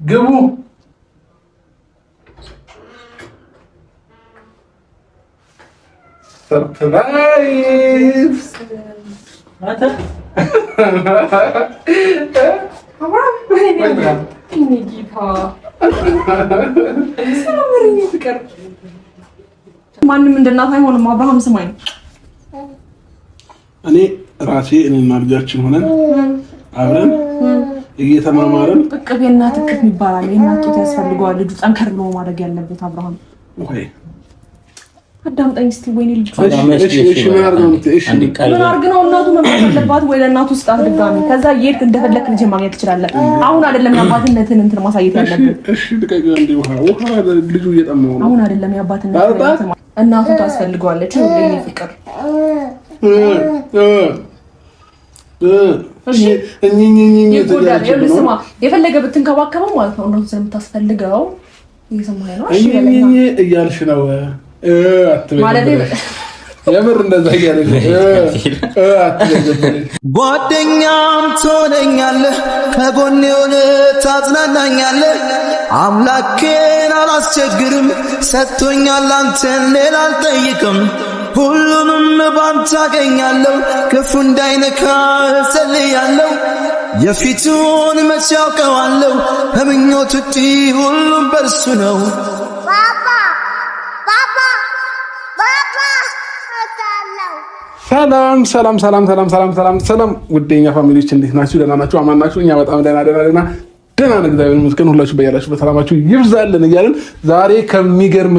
ግቡ። Surprise! ማንም እንደ እናት አይሆንም። አብርሃም ስማኝ፣ እኔ ራሴ እኔና ልጃችን ሆነን አብረን እየተማማርን እቅፍ የእናት እቅፍ ይባላል። የእናት ጡት ያስፈልገዋል ልጁ ጠንከር ብሎ ማድረግ ያለበት አብርሃም። አዳምጠኝ እስኪ። ወይኔ ልጅ ምን አድርግ ነው እናቱ መምጣት አለባት ወይ ለእናቱ ስጣት ድጋሚ። ከዛ እየሄድክ እንደፈለክ ልጅ ማግኘት ትችላለህ። አሁን አይደለም የአባትነትን እንትን ማሳየት ያለብን። ልጁ እየጠማው ነው። አሁን አይደለም የአባትነት እናቱ ታስፈልገዋለች። ወይኔ ፍቅር ስማ፣ የፈለገ ብትንከባከበው ማለት ነው እናቱ ስለምታስፈልገው እየሰማኸኝ ነው እያልሽ ነው የምር እንደዛ እያለች ጓደኛም ትሆነኛለህ፣ ከጎኔ ሆነ ታጽናናኛለህ። አምላኬን አላስቸግርም፣ ሰጥቶኛል አንተን ሌላ አልጠይቅም። ሁሉንም ባንተ አገኛለሁ፣ ክፉ እንዳይነካ እጸልያለሁ። የፊቱን መቼ አውቀዋለሁ፣ ከምኞት ውጪ ሁሉም በርሱ ነው። ሰላም ሰላም ሰላም ሰላም ሰላም ሰላም ሰላም፣ ውድ የኛ family ዎች እንዴት ናችሁ? ደህና ናችሁ? አማን ናችሁ? እኛ በጣም ደህና ደህና ደህና ደህና ነን፣ እግዚአብሔር ይመስገን። ሁላችሁ በያላችሁ በሰላማችሁ ይብዛልን እያልን ዛሬ ከሚገርም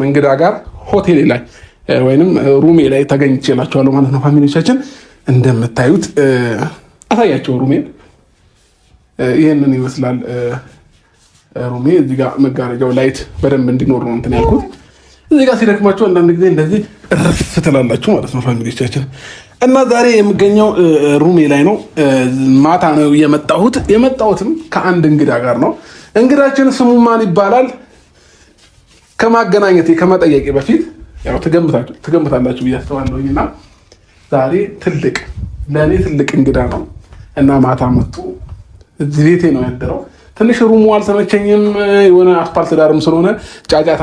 እንግዳ ጋር ሆቴሌ ላይ ወይንም room ኤ ላይ ተገኝቼላችኋለሁ ማለት ነው። family ዎቻችን እንደምታዩት አሳያቸው room ኤን ይህንን ይመስላል room ኤ። እዚህ ጋር መጋረጃው light በደንብ እንዲኖር ነው እንትን ያልኩት። እዚህ ጋር ሲደክማችሁ አንዳንድ ጊዜ እንደዚህ እረፍ ትላላችሁ ማለት ነው family ዎቻችን። እና ዛሬ የምገኘው room ኤ ላይ ነው። ማታ ነው የመጣሁት። የመጣሁትም ከአንድ እንግዳ ጋር ነው። እንግዳችን ስሙ ማን ይባላል? ከማገናኘቴ ከመጠየቄ በፊት ያው ትገምታላችሁ ብዬ አስባለሁኝ። እና ዛሬ ትልቅ ለእኔ ትልቅ እንግዳ ነው እና ማታ መጥቶ እዚህ ቤቴ ነው ያደረው። ትንሽ room ኡ አልተመቸኝም፣ የሆነ አስፓልት ዳርም ስለሆነ ጫጫታ